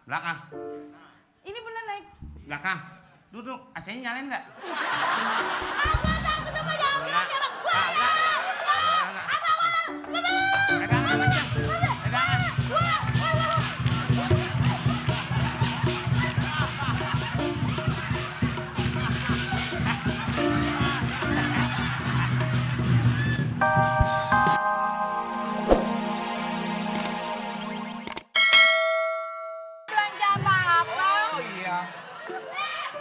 Belakang. Ini bener naik. Belakang. Duduk. AC-nya nyalain nggak? Aku takut sama jalan-jalan. Pegangan kencang. Pegangan. Belanja apa-apa? Oh iya.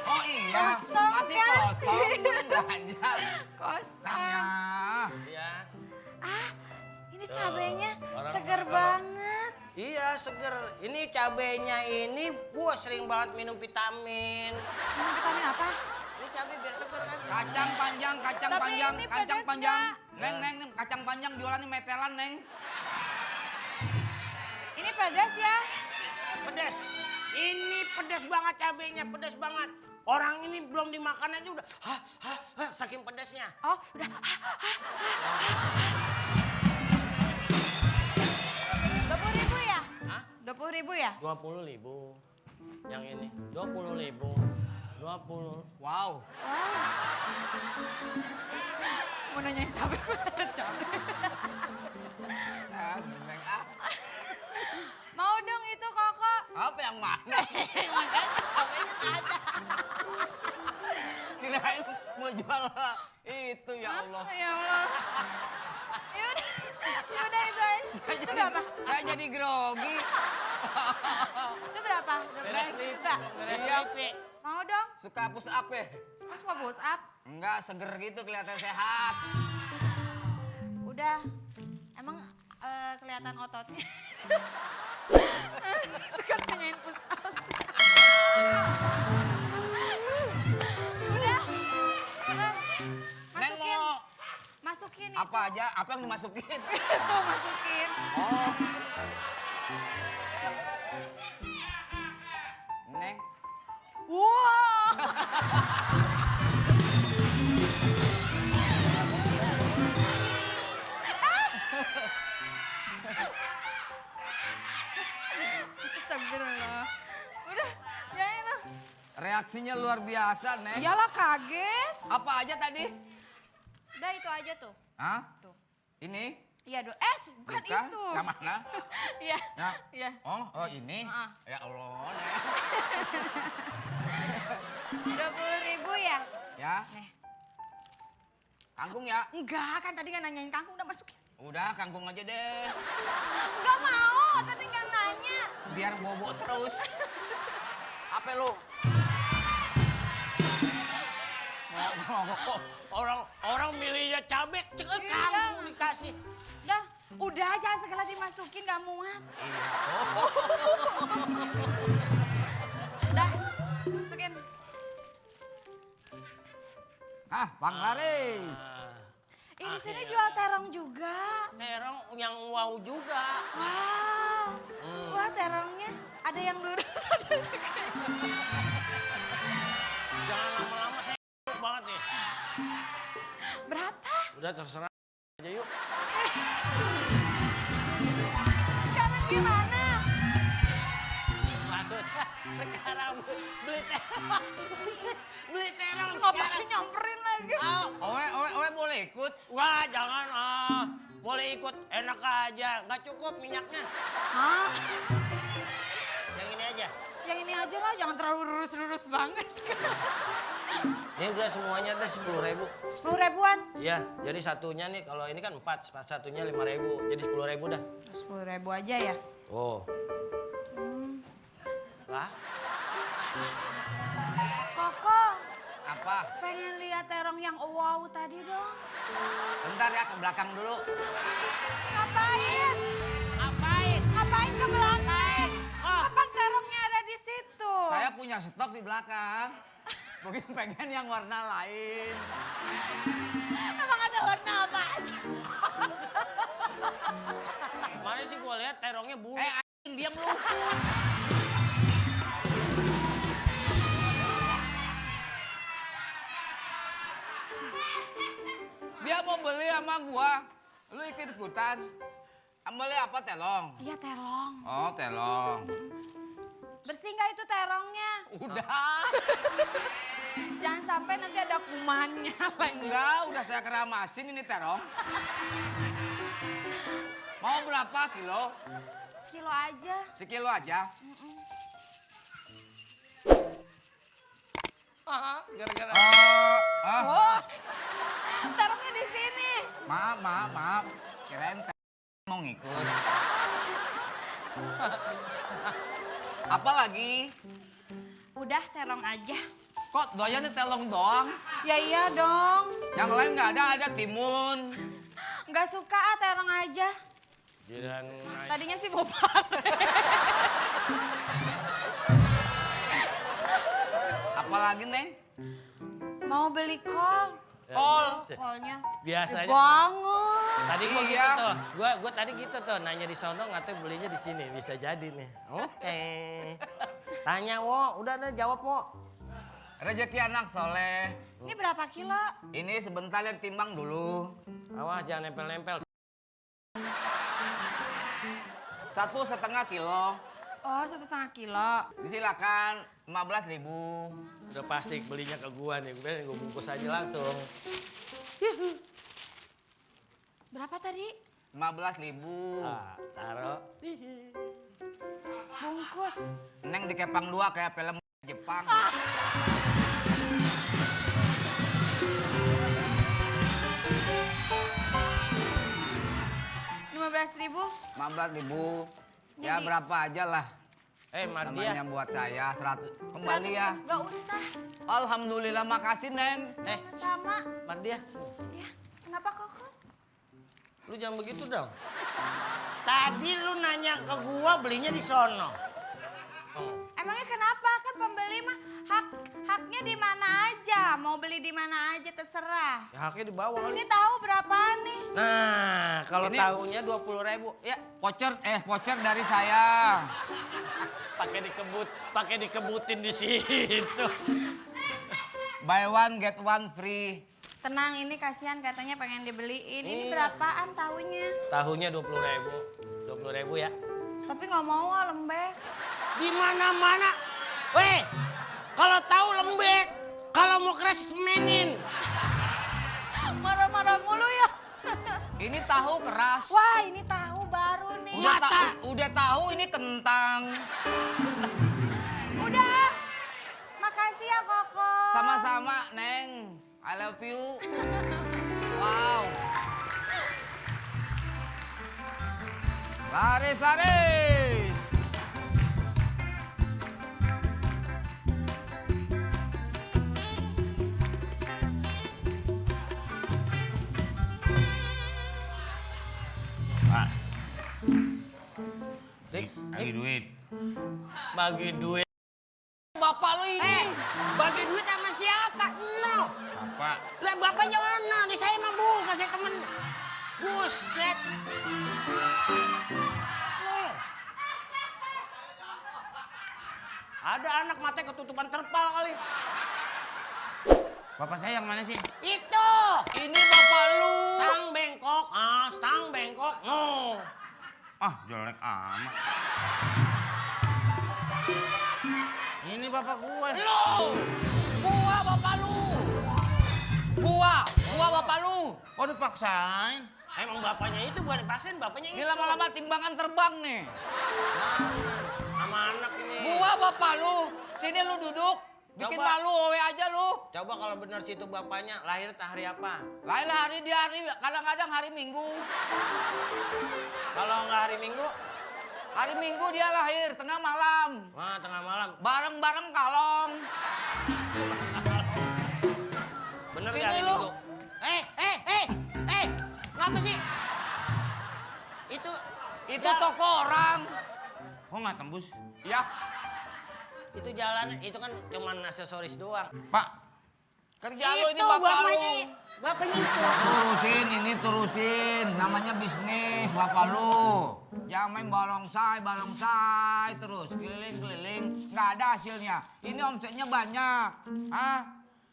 Oh iya. Kosong, Masih kan? kosong. Belum belanja. Kosong. Iya. Ah, ini cabenya orang- seger banget. Iya seger. Ini cabenya ini gua sering banget minum vitamin. Ini vitamin apa? Ini cabai biar seger kan. Kacang panjang, kacang Tapi panjang, ini kacang pedas panjang. nggak? Neng, kacang panjang jualannya metelan, Neng. Ini pedas ya? Pedes. Ini pedes banget cabenya, pedes banget. Orang ini belum dimakan aja udah saking pedesnya. Oh, udah. 20.000 ya? Hah? 20.000 ya? 20.000. Yang ini 20.000. 20. Wow. Mau nanyain cabai, gue ada cabai. Neng, ah. Mau dong itu kakak. Apa yang mana? Makanya cabainya nggak ada. Kirain mau jual itu ya Allah. Ya Allah. Yaudah, yaudah itu aja. Itu berapa? Saya jadi grogi. Itu berapa? Beres lip. Juga. Beres Iya. lip. Mau dong? Suka push up ya? Mas mau push up? Enggak, seger gitu kelihatan sehat. Udah. Emang kelihatan ototnya. Suka nanyain push up. Udah. Udah. Neng Masukin. mau Masukin itu. apa aja? Apa yang dimasukin? Tuh masukin. Oh. Neng. Wow. Astagfirullah. Udah, ya itu. Reaksinya luar biasa, Neng. Iyalah kaget. Apa aja tadi? Udah itu aja tuh. Hah? Tuh. Ini? Iya bukan Bukan? itu. Yang mana? Iya. Ya. Iya. Oh ini? Heeh. Ya Allah, Neng. 20.000 ya? Ya. Nih. Kangkung ya? Enggak, kan tadi nggak nanyain kangkung udah masukin. Udah, kangkung aja deh. Enggak mau, tadi nggak nanya. Biar bobo terus. Apa lu? Orang milihnya cabai, Iya. kamu dikasih. Udah jangan segala dimasukin, nggak muat. Udah, masukin. Hah, Bang Laris. Ini sini jual terong juga. Terong yang wow juga. Wow, wah terongnya ada yang lurus, ada yang segini. Jangan lama-lama saya banget nih. Berapa? Udah terserah aja yuk. Sekarang gimana? Maksud sekarang beli terong. Beli terong Ngapain sekarang. nyamperin lagi? Owe boleh ikut? Wah jangan boleh ikut enak aja. Nggak cukup minyaknya. Hah? Yang ini aja. Yang ini aja lah, jangan terlalu lurus-lurus banget. Ini udah semuanya deh 10.000. 10.000-an. Iya, jadi satunya nih kalau ini kan 4, satunya 5.000. Jadi 10.000 dah. 10.000 aja ya. Oh. Lah, Koko, Apa? pengen lihat terong yang wow tadi dong. Bentar ya, ke belakang dulu. Ngapain? ngapain? Ngapain ke belakang? Ah. Kapan terongnya ada di situ? Saya punya stok di belakang. Mungkin pengen yang warna lain. Emang ada warna apa aja? Mana sih gua lihat terongnya bulu. Anjing, diam lu. Dia mau beli sama gua. Lu ikut-ikutan. Beli apa, telong? Iya, telong. Oh, telong. Bersih nggak itu terongnya? Udah. Jangan sampai nanti ada kumannya. Enggak, udah saya keramasin ini terong. Mau berapa kilo? Sekilo aja. Sekilo aja. Gara-gara. Oh, terongnya di sini. Maaf. Kirain mau ngikut. Apa lagi? Udah terong aja. Kok doyan telong doang? Ya iya dong. Yang lain nggak ada timun. Nggak suka terong aja. Jiran. Tadinya sih mau pare. Apalagi Neng? Mau beli kol. Kol. Kolnya. Biasanya. Banget. Tadi gua gitu Iya. tuh. Gua tadi gitu tuh nanya di sono ngatanya belinya di sini. Bisa jadi nih. Oke. Tanya Wo, udah jawab Wo. Rezeki anak soleh. Ini berapa kilo? Ini sebentar lihat timbang dulu. Awas jangan nempel-nempel. 1,5 kilo. Oh, 1,5 kilo. Disilakan 15.000. Udah pasti belinya ke gua nih. Gua bungkus aja langsung. Berapa tadi? 15.000. Taruh. Bungkus. Neng dikepang 2 kayak film Jepang. 15.000. 15.000. Ya Jadi- berapa aja lah. Mardia. Namanya buat saya 100. Kembali ya. Gak usah. Alhamdulillah makasih Neng. Sama. Mardia. Ya, kenapa Koko? Lu jangan begitu dong. Tadi lu nanya ke gua belinya di sono. Emangnya kenapa? Kan pembeli mah haknya di mana aja. Mau beli di mana aja terserah. Ya haknya di bawah kali. Ini tahu berapaan nih? Nah, kalau Ini- tahunya 20.000. Ya, Voucher dari saya. pakai dikebutin di situ. Buy one get one free. Tenang, ini kasihan katanya pengen dibeliin. Ini Iya. berapaan tahunya? Tahunya 20.000. 20.000 ya. Tapi nggak mau lembek. Di mana-mana. Weh, kalau tahu lembek, kalau mau keras semenin. Marah-marah mulu ya. Ini tahu keras. Wah, ini tahu baru nih. Udah tahu ini kentang. Udah. Makasih ya Koko. Sama-sama Neng. I love you. Wow. Laris. Pak. Bagi duit. Bagi duit. Bapak lu ini. Bagi duit sama siapa? No. Bapak. Lah bapaknya mana? Di saya mah bukan, saya temen. Buset. Ada anak matanya ketutupan terpal kali. Bapak saya yang mana sih? Itu. Ini bapak lu. Stang bengkok. Stang bengkok. No. Ah, jelek amat. Ini bapak gue. Lu. Gua bapak lu. Gua bapak lu. Oh dipaksain? Emang bapaknya itu bukan dipaksain, bapaknya itu. Ini lama-lama timbangan terbang nih. Sama anak ini. Gua bapak lu. Sini lu duduk. Bikin Coba. malu owe aja lu. Coba kalau benar situ bapaknya, lahir hari apa? Lain hari di hari, kadang-kadang hari Minggu. Kalau nggak hari Minggu? Hari Minggu dia lahir, tengah malam. Wah, tengah malam. Bareng-bareng kalong. Bener Sini nggak hari lu. Minggu? Ngapa sih? Itu Itu toko orang. kok nggak tembus? Ya, Itu jalan, itu kan cuma aksesoris doang. Pak. Kerja lu ini bapak lu. Bapaknya itu. Turusin. Namanya bisnis bapak lu. Jangan main balongsai terus. Keliling-keliling. Nggak ada hasilnya. Ini omsetnya banyak. Hah?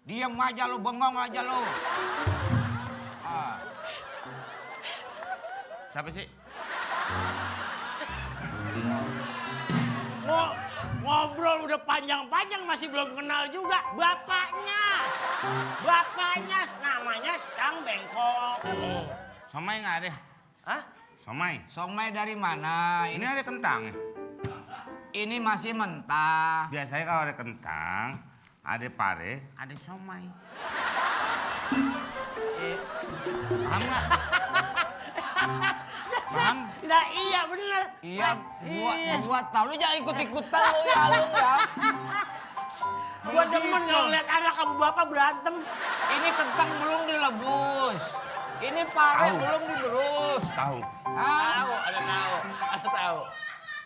Diam aja lu, bengong aja lu. Ah. Siapa sih? Ngobrol udah panjang-panjang masih belum kenal juga bapaknya. Bapaknya namanya Stang Bengkok. Somai nggak ada? Hah? Somai. Somai dari mana? Ini ada kentang ya? Ini masih mentah. Biasanya kalau ada kentang, ada pare, ada somai. Paham nggak? Paham? Nah iya bener. Iya, gua tahu. Lu jangan ikut-ikutan lu ya, lu ya. Gua demen kalau lihat anak kamu bapak berantem. Ini kentang belum dilebus. Ini pare belum digerus. Tahu. Tahu,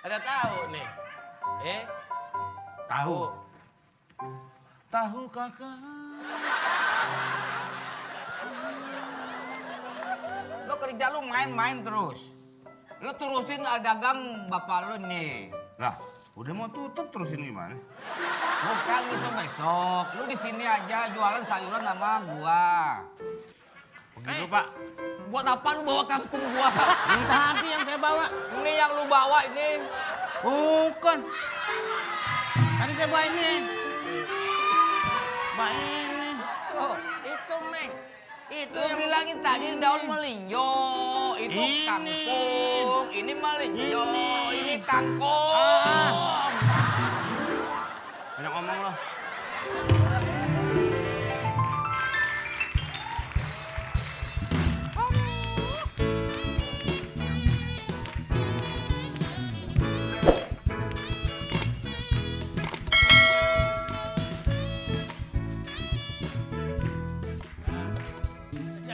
ada tahu nih. Tahu. Tahu kakak. Lo kerja lu main-main terus. Lu terusin dagang bapak lu nih. Lah, udah mau tutup terusin gimana? Bukan besok-besok. Lu di sini aja jualan sayuran sama gua. Begitu, Pak. Buat apa lu bawa kangkung gua? Tadi yang saya bawa. Ini yang lu bawa ini. Bukan. Tadi saya bawa ini. Bawa ini. Tuh, itu Meng. Itu Lu yang bilangin tadi daun melinjo. Itu Ini. kangkung. Ini melinjo. Ini kangkung. Banyak ngomong lo.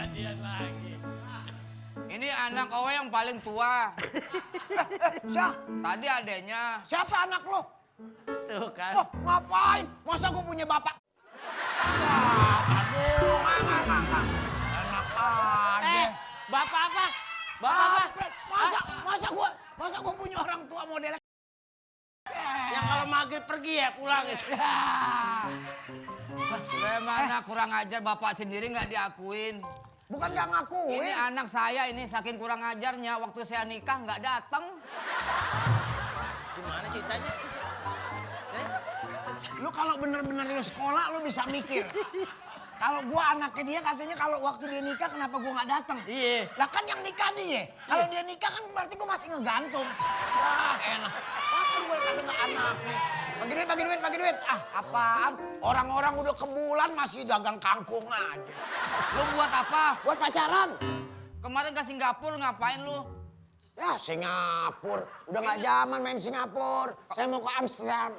kejadian lagi. Ini anak kowe yang paling tua. Tadi adenya. Siapa anak lo? Tuh kan. Oh, ngapain? Masa gue punya bapak? Enak aja. Bapak apa? Bapak apa? Masa gua punya orang tua modelnya? Yang kalau maghrib pergi ya pulang itu. Bagaimana kurang ajar bapak sendiri nggak diakuin. Bukan nggak ngakuin. Ini anak saya ini saking kurang ajarnya waktu saya nikah nggak datang. Gimana ceritanya? Lu kalau bener-bener lu sekolah lu bisa mikir. Kalau gua anaknya dia katanya kalau waktu dia nikah kenapa gua nggak datang? Iya. Lah kan yang nikah dia. Kalau dia nikah kan berarti gua masih ngegantung. Wah enak. Masa gua kagak ke anaknya? Bagi duit. Ah apaan? Orang-orang udah ke bulan masih dagang kangkung aja. Lu buat apa? Buat pacaran. Kemarin ke Singapura ngapain lu? Ya Singapura. Udah nggak zaman main Singapura. Saya mau ke Amsterdam.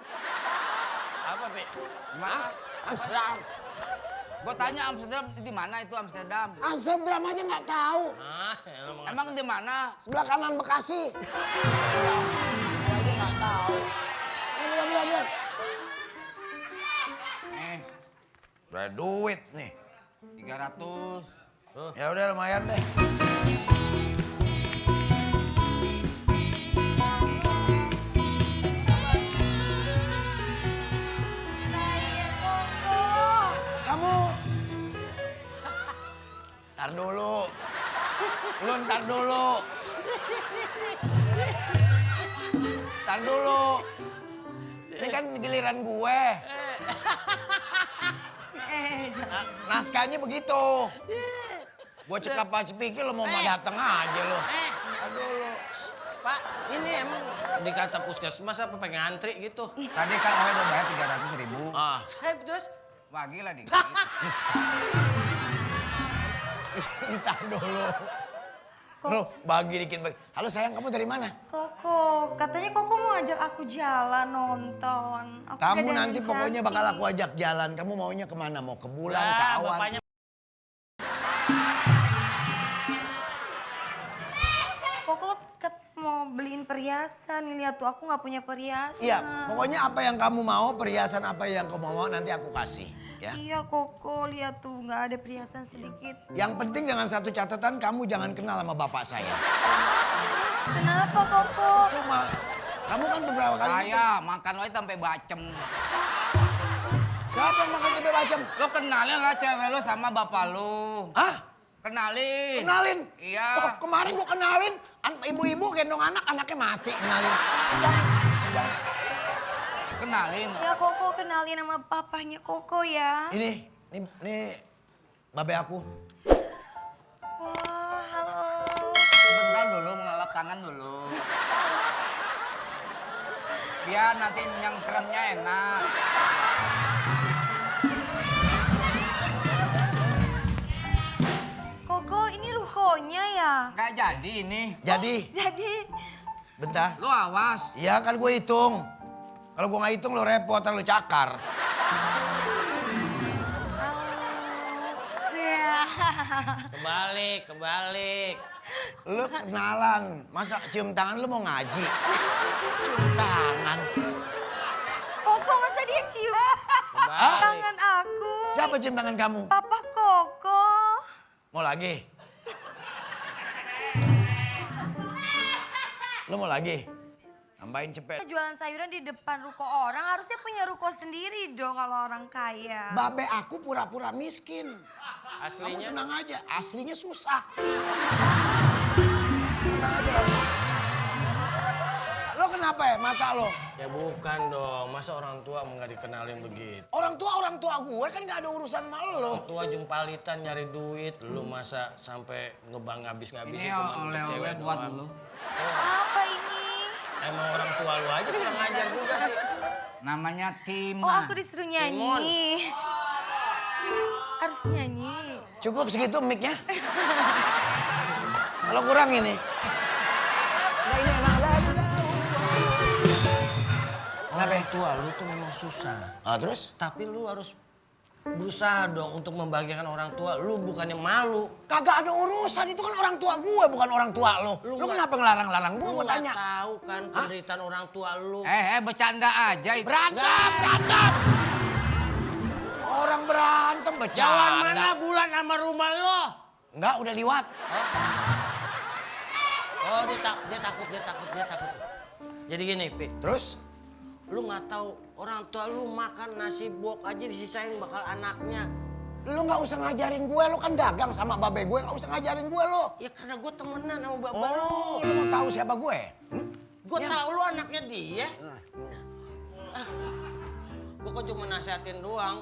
Apa, Pi? Hah? Amsterdam. Gue tanya Amsterdam di mana itu Amsterdam? Amsterdam aja nggak tahu. Emang di mana? Sebelah kanan Bekasi. Saya aja nggak tahu. Belum. Udah duit nih. 300. Ya udah lumayan deh. Kamu ntar dulu. Lu ntar dulu. Ntar dulu. Ini kan giliran gue. Naskahnya begitu. Gue cekap aja pikir lo mau dateng aja lo. Aduh, Pak, ini emang dikata puskesmas apa pengen antri gitu? Tadi kan Owe udah bayar 300.000. Saya terus Bagi lah dikit. Ntar dulu. Lo bagi dikit. Halo sayang, kamu dari mana? Koko, katanya Koko mau ajak aku jalan nonton. Aku Kamu gak nanti jalan pokoknya cantik. bakal aku ajak jalan. Kamu maunya kemana? Mau ke bulan, ke lah, awan? bapaknya Koko mau beliin perhiasan. Nih lihat tuh aku nggak punya perhiasan. Iya, pokoknya apa yang kamu mau, perhiasan apa yang kamu mau nanti aku kasih. Ya. Iya Koko, lihat tuh nggak ada perhiasan sedikit. Yang penting dengan satu catatan, kamu jangan kenal sama bapak saya. Kenapa Koko? Cuma, kamu kan beberapa kali... Saya makan Owe sampai bacem. Siapa yang makan tempe bacem? Lo kenalin lah cewek lo sama bapak lo. Hah? Kenalin. Kenalin? Iya. Oh, kemarin gua kenalin, ibu-ibu gendong anak, anaknya mati. Kenalin. Jangan. Kenalin. Ya Koko kenalin sama papanya Koko ya. Ini babe aku. Wah, halo. Sebentar dulu, mengelap tangan dulu. Biar nanti yang kremnya enak. Koko ini rukonya ya? Nggak jadi ini. Jadi, Jadi, bentar. Lo awas. Iya kan gue hitung. Kalau gue nggak hitung lo repot, lo cakar. ya. Kebalik. Lo kenalan, masa cium tangan lo mau ngaji? Cium tangan. Koko masa dia cium tangan aku? Siapa cium tangan kamu? Papa Koko. Mau lagi? Lo mau lagi? Tambahin cepet. Jualan sayuran di depan ruko orang, harusnya punya ruko sendiri dong kalau orang kaya. Babe aku pura-pura miskin. Aslinya? Kamu tenang aja, aslinya susah. Tenang aja. Lo kenapa ya mata lo? Ya bukan dong, masa orang tua nggak dikenalin begitu? Orang tua gue kan gak ada urusan sama lo. Orang tua jumpalitan nyari duit, lu masa sampai ngebang ngabis-ngabisin Ini cuma untuk oleh-oleh cewek buat doang. lo. Apa ini? Emang orang tua lu aja kurang ajar juga sih. Namanya Oh Tima. aku disuruh nyanyi. Harus nyanyi. Cukup segitu mic-nya? Kalau kurang ini. Nah ini enak lagi. Orang tua lu tuh memang susah. Ah, terus? Tapi lu harus berusaha dong untuk membahagiakan orang tua. Lu bukannya malu. Kagak ada urusan, itu kan orang tua gue, bukan orang tua lo. Lu kenapa ngelarang-larang gue? Lu Gue nggak tanya. tahu kan penderitaan orang tua lu. Bercanda aja itu. Berantem! Orang berantem, Jauhan mana bercanda. bulan sama rumah lo? Enggak, udah liwat. Oh dia takut. Jadi gini, Pi. Terus? Lu nggak tahu orang tua lu makan nasi bok aja disisain bakal anaknya. Lu nggak usah ngajarin gue, lu kan dagang sama babe gue, nggak usah ngajarin gue lo. Ya karena gue temenan sama bapak lu. Oh, lu mau tahu siapa gue? Gue tahu lu anaknya dia. Gue kan cuma nasihatin doang.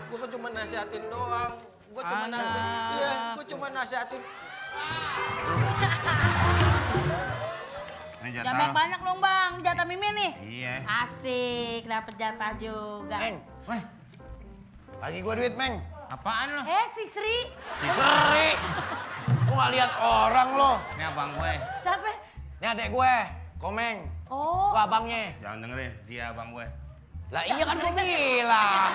Gue kan cuma nasihatin doang. Gue cuma nasihatin. Iya, gue cuma nasihatin. Ini Jangan banyak-banyak dong bang, jatah Mimin nih. Iya. Asik, dapet jatah juga. Meng, Weh, bagi gue duit, Meng. apaan lo? Si Sri, Sri, lu nggak lihat orang lo. Ini abang gue. siapa? Ini adek gue, Komeng. Oh, Gue abangnya. Jangan dengerin, dia abang gue. Lah iya kan gue bilang.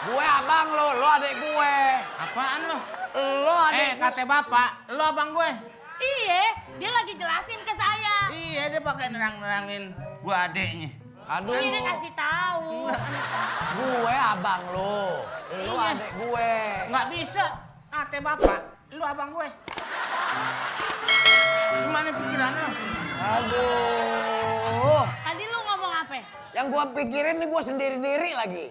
Gue abang lo adek gue. Apaan lo? Lo adek gue. Kata bapak, lo abang gue. iya, dia lagi jelasin ke saya. Iya, dia pakai nerang-nerangin gua adeknya. Aduh, Ini dia kasih tahu. gue abang lo adek gue. Nggak bisa, kata bapak, lo abang gue. Gimana pikiran lo? Aduh, Tadi lu ngomong apa? yang gue pikirin nih gue sendiri-diri lagi.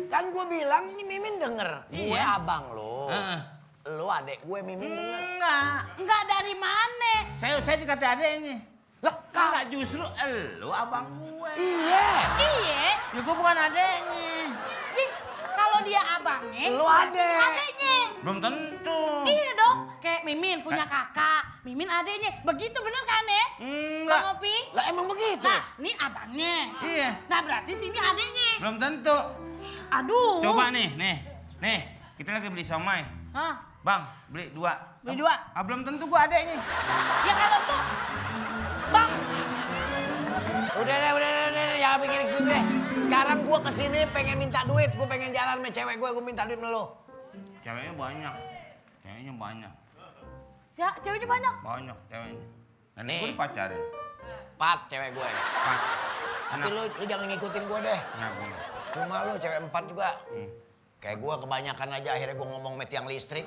Kan gue bilang ini Mimin denger, gue Iya. abang lo. Heeh. Lo adek gue Mimin denger. Enggak. Enggak dari mana? Saya dikata adeknya. Lah, Enggak, justru lo abang gue. iya. Iya, Ya gua bukan adeknya. ih, kalau dia abangnya, Lu berarti adek. adeknya. Belum tentu. Iya dong, kayak Mimin punya kakak, Mimin adeknya. Begitu bener kan ya? Enggak. Bang Opi? Lah emang begitu? Nah, ini abangnya. Iya. Nah, berarti sini adeknya. Belum tentu. Aduh. Coba nih. Kita lagi beli somai. Hah? Bang, beli 2. Beli 2? Belum tentu gua adeknya. Ya kalau tuh, Bang, Udah deh, jangan bikin eksut deh. Sekarang gue kesini pengen minta duit, gue pengen jalan sama cewek gue minta duit sama lo. Ceweknya banyak. Ceweknya banyak. ceweknya banyak. Banyak ceweknya. Dan Nih. gue dipacarin. Empat cewek gue. Pas. Tapi lu jangan ngikutin gue deh. Kenapa? Cuma lo cewek 4 juga. Hmm. Kayak gue kebanyakan aja akhirnya gue ngomong met yang listrik.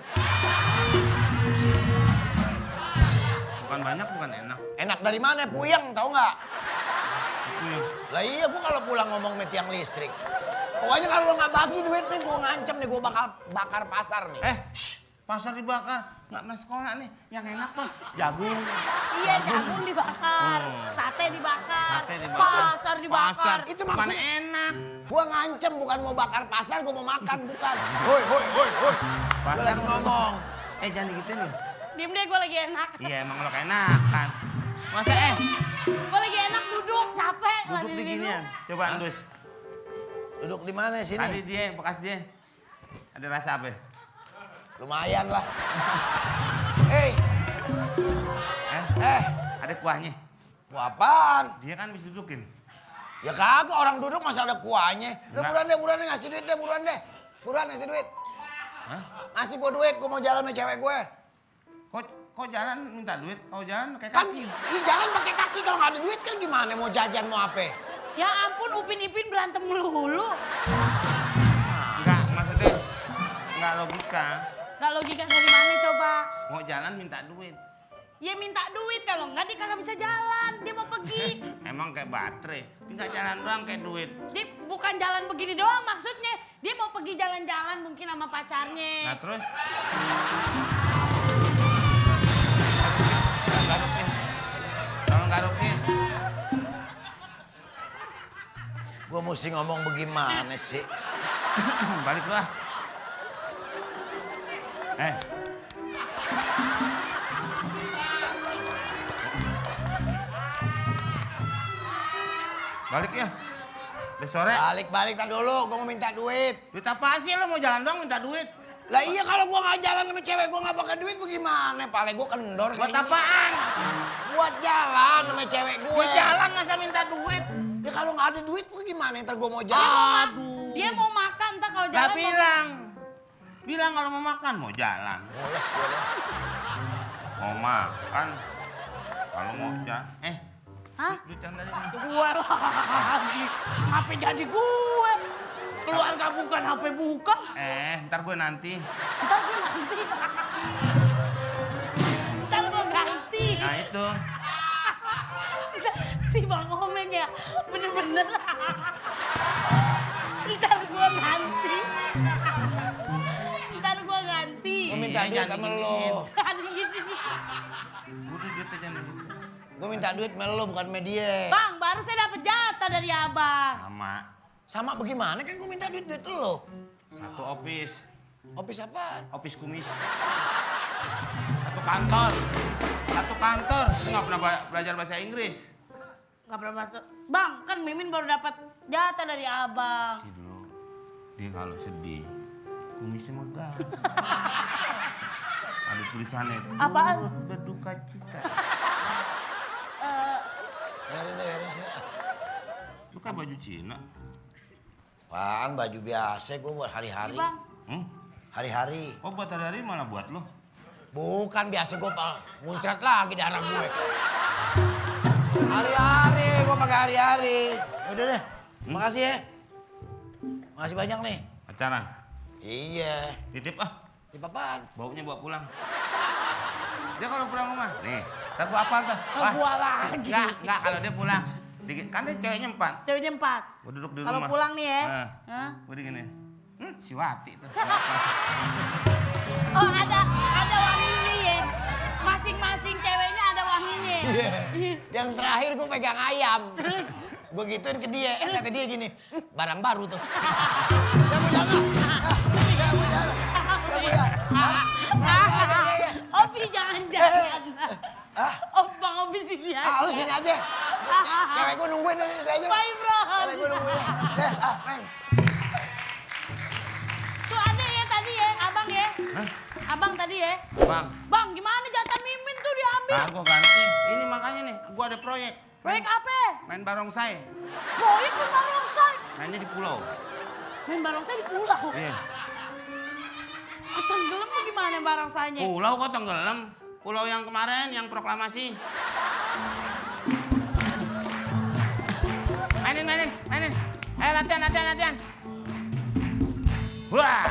Bukan banyak, bukan enak. Enak dari mana? Puyeng tau nggak? Puyeng. Lah iya gue kalau pulang ngomong met yang listrik. Pokoknya kalau lo nggak bagi duit nih gue ngancem nih gue bakal bakar pasar nih. Shh. pasar dibakar. Nggak pernah sekolah nih. Yang enak tuh jagung. Iya, jagung dibakar, sate dibakar, Sate dibakar. pasar dibakar. Itu Mana maksud enak. gua ngancem bukan mau bakar pasar, gua mau makan bukan. Hoi, hoi, hoi, hoi. Gua lagi ngomong. Jangan digituin lu. Diem deh, gue lagi enak. Iya emang lo keenakan. Masa Gue lagi enak duduk, capek. duduk lagi di ginian. Coba Andus. Duduk di mana Tadi sini? dia, bekas dia. Ada rasa apa? Lumayan lah. Hei, Ada kuahnya. gua apaan? Dia kan bisa dudukin. Ya kagak, orang duduk masa ada kuahnya. Udah Enggak. buruan deh ngasih duit deh, buruan deh. Buruan ngasih duit. Hah? Ngasih gua duit, gua mau jalan sama cewek gue. Kok jalan minta duit? Kau jalan pakai Kan, kaki. jalan pakai kaki kalau nggak ada duit kan gimana mau jajan mau apa? Ya ampun, Upin Ipin berantem melulu. Enggak, maksudnya enggak logika. Gak logika dari mana coba? Mau jalan minta duit. Ya minta duit, kalau enggak dia kagak bisa jalan. Dia mau pergi. Emang kayak baterai. Tinggal jalan doang kayak duit. Dia bukan jalan begini doang maksudnya. Dia mau pergi jalan-jalan mungkin sama pacarnya. Nah terus? Tolong garuknya. Gua mesti ngomong bagaimana sih? Balik lu ah. Balik ya. Udah sore. Balik tak dulu, gua mau minta duit. Duit apaan sih lo mau jalan doang minta duit? Lah iya kalau gua nggak jalan sama cewek gua nggak pakai duit bagaimana? Pale gua kendor Buat kayaknya. apaan? Buat jalan sama cewek gue. Buat jalan masa minta duit? Ya kalau nggak ada duit bagaimana? Ntar gua mau jalan. Dia mau makan, entar kalau Gak jalan mau... bilang. Bilang kalau mau makan, mau jalan. Mules gua deh. Mau makan. Kalau mau jalan. Hah? Duit yang tadi. Gue lagi. HP jadi gue. Keluarga bukan, HP bukan. Ntar gue nanti. Ntar gue nanti. Ntar gue ganti. Nah itu. Si Bang Omeng ya, bener-bener. Ntar gue ganti. Ntar gue ganti. Gua minta duit jangan sama diginiin. lo. Gini. Butuh duit aja nih. Gua minta duit sama lo bukan sama dia. Bang, baru saya dapat jatah dari abang. Sama. Sama bagaimana kan gua minta duit lo. Satu office. Office apa? Office kumis. Satu kantor. Satu kantor. Lu nggak pernah belajar bahasa Inggris? Gak pernah masuk. Bang, kan Mimin baru dapat jatah dari abang. Sih dulu. Dia kalau sedih, kumisnya megah. Ada tulisannya. Apaan? Berduka cita. Biarin sini. Lu kan baju Cina. Apaan baju biasa gua buat hari-hari. Bang, Hari-hari. Oh buat hari-hari malah buat lo. Bukan biasa gua muncrat lagi darah gue. Hari-hari gua pakai hari-hari. Udah deh. Makasih ya. Makasih banyak nih. Pacaran. Iya. Titip ah. Di apaan? Baunya bawa pulang. Dia kalau pulang rumah, nih, ntar gua apal tuh. gua lagi. Enggak, kalau dia pulang. Kan dia ceweknya 4. Ceweknya 4. Gua duduk di Kalau rumah. pulang nih ya. Nah, Hah? gua digini. Si Wati tuh. Oh, ada wanginya ya. Masing-masing ceweknya ada wanginya. Yang terakhir gue pegang ayam. Terus? Gue gituin ke dia. Kata dia gini, barang baru tuh. Gak mau jalan. Gak mau jalan. Gak mau jalan. Opi jangan-jangan. Hah? Bang Opi sini aja. Ah, lu sini aja. Cewek gue nungguin dari aja. Bye, bro. Cewek gue nungguin. Deh, Meng. Tuh ada ya tadi ya, abang ya. Hah? Abang tadi ya. Bang, Bang, gimana jatah Mimin tuh diambil? nah gua ganti. Ini makanya nih, gua ada proyek. Proyek apa? Main barongsai. Proyek main barongsai. Mainnya di pulau. Main barongsai di pulau. Iya. Tenggelam tuh gimana barongsainya? Pulau kok tenggelam? Pulau yang kemarin, yang proklamasi. Mainin. Ayo latihan. Wah!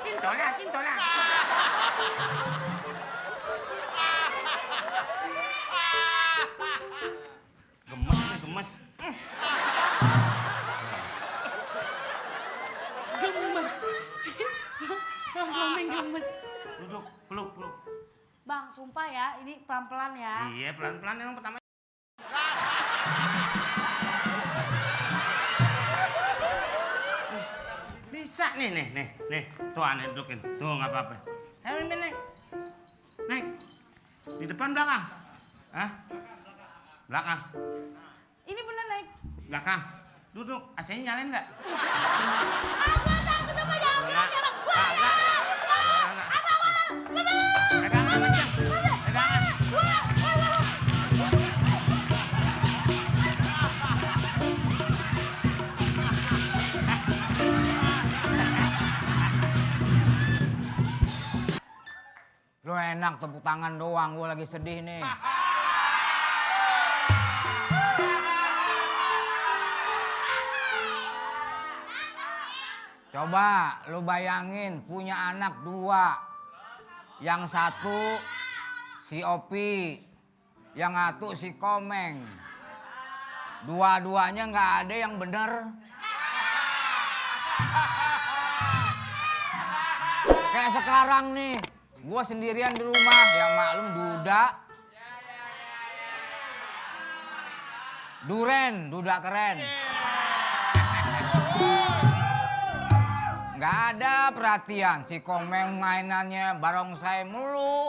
Cintola, cintola. Gemes nih, gemes. Gemes. Bang Komeng gemes. Duduk, peluk, peluk. Bang, sumpah ya, ini pelan-pelan ya. Iya, pelan-pelan emang pertama. Bisa nih. Tuh aneh dudukin. Tuh nggak apa-apa. Ayo Mimin naik. Naik. Di depan belakang. Hah? Belakang. Ini bener naik. Belakang. Duduk. AC-nya nyalain nggak? Aku tuh mau jalan. Pegangan kencang. Pegangan. Lu enak tepuk tangan doang, gua lagi sedih nih. Coba lu bayangin punya anak 2. Yang satu si Opi, yang satu si Komeng. Dua-duanya nggak ada yang bener. Kayak sekarang nih, gua sendirian di rumah, yang maklum duda. Duda keren. Nggak ada perhatian, si Komeng mainannya barongsai mulu.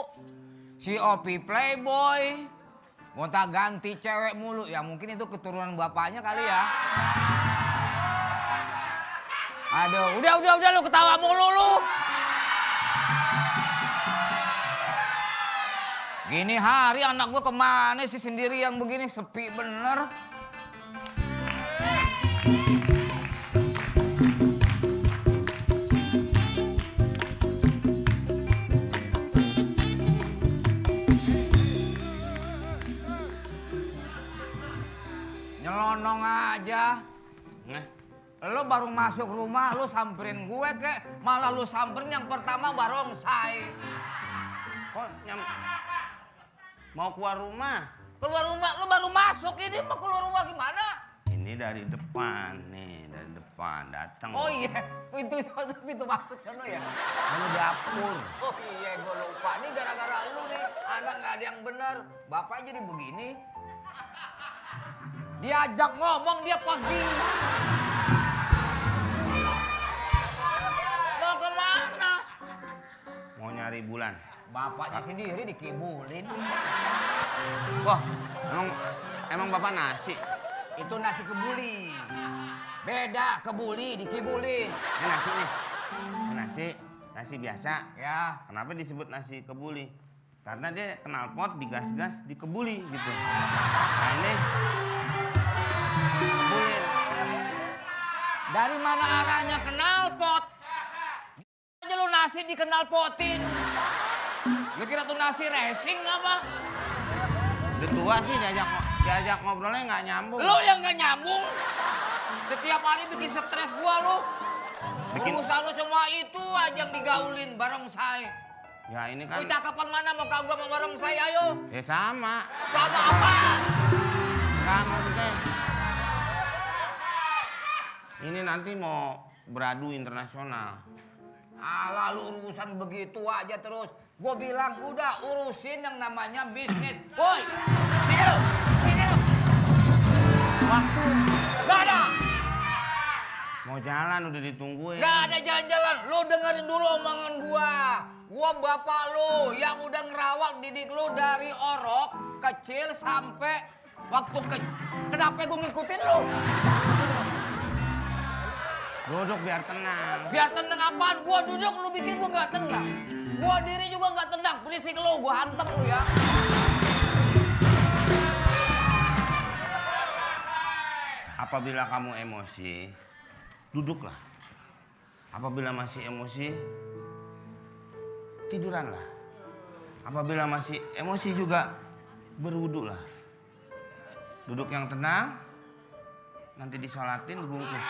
Si Opi playboy, gonta ganti cewek mulu. Ya mungkin itu keturunan bapaknya kali ya. Aduh, udah lu ketawa mulu lu. Gini hari anak gua kemana sih sendirian begini, sepi bener. Nyelonong aja. Nah, Lo baru masuk rumah, lo samperin gue kek. Malah lo samperin yang pertama barongsai. kok mau keluar rumah? Keluar rumah, lo baru masuk, ini mau keluar rumah gimana? Ini dari depan nih, dari depan datang. Oh iya, pintu masuk sana ya? Ini dapur. Oh iya, gue lupa. Ini gara-gara lu nih, anak nggak ada yang bener. Bapak jadi begini. Diajak ngomong dia pergi. Mau kemana? Mau nyari bulan. Bapaknya sendiri dikibulin. Wah, emang bapak nasi. Itu nasi kebuli. Beda, kebuli, dikibulin. Ini nasi nih. Ini nasi biasa. Ya, Kenapa disebut nasi kebuli? Karena dia knalpot digas-gas dikebuli gitu. Nah ini kebulin. dari mana arahnya knalpot? Aja lu nasi dikenalpotin. Lu kira tuh nasi racing apa? Udah tua sih diajak ngobrolnya nggak nyambung. Lu yang gak nyambung. Setiap hari bikin stres gua lu. Urusan lu cuma itu aja yang digaulin barongsai. Ya ini Lu kan. cakapan mana mau kagak sama barongsai, ayo. Ya sama. Sama apaan? Nggak maksudnya. Ini nanti mau beradu internasional. Alah lu urusan begitu aja terus. Gue bilang udah urusin yang namanya bisnis. Woi, sini lu. Waktu. Gak ada. Mau jalan udah ditungguin. Gak ada jalan-jalan. Lu dengerin dulu omongan gua. Gua bapak lu yang udah ngerawat didik lu dari orok kecil sampai waktu Kenapa gua ngikutin lu? Duduk biar tenang. Biar tenang apaan? Gua duduk lu bikin gua gak tenang. Gua diri juga gak tenang. Berisik lu, gua hantem lu ya. Apabila kamu emosi, duduklah. Apabila masih emosi, tiduranlah. Apabila masih emosi juga, berwudulah. Duduk yang tenang, nanti disolatin dibungkus.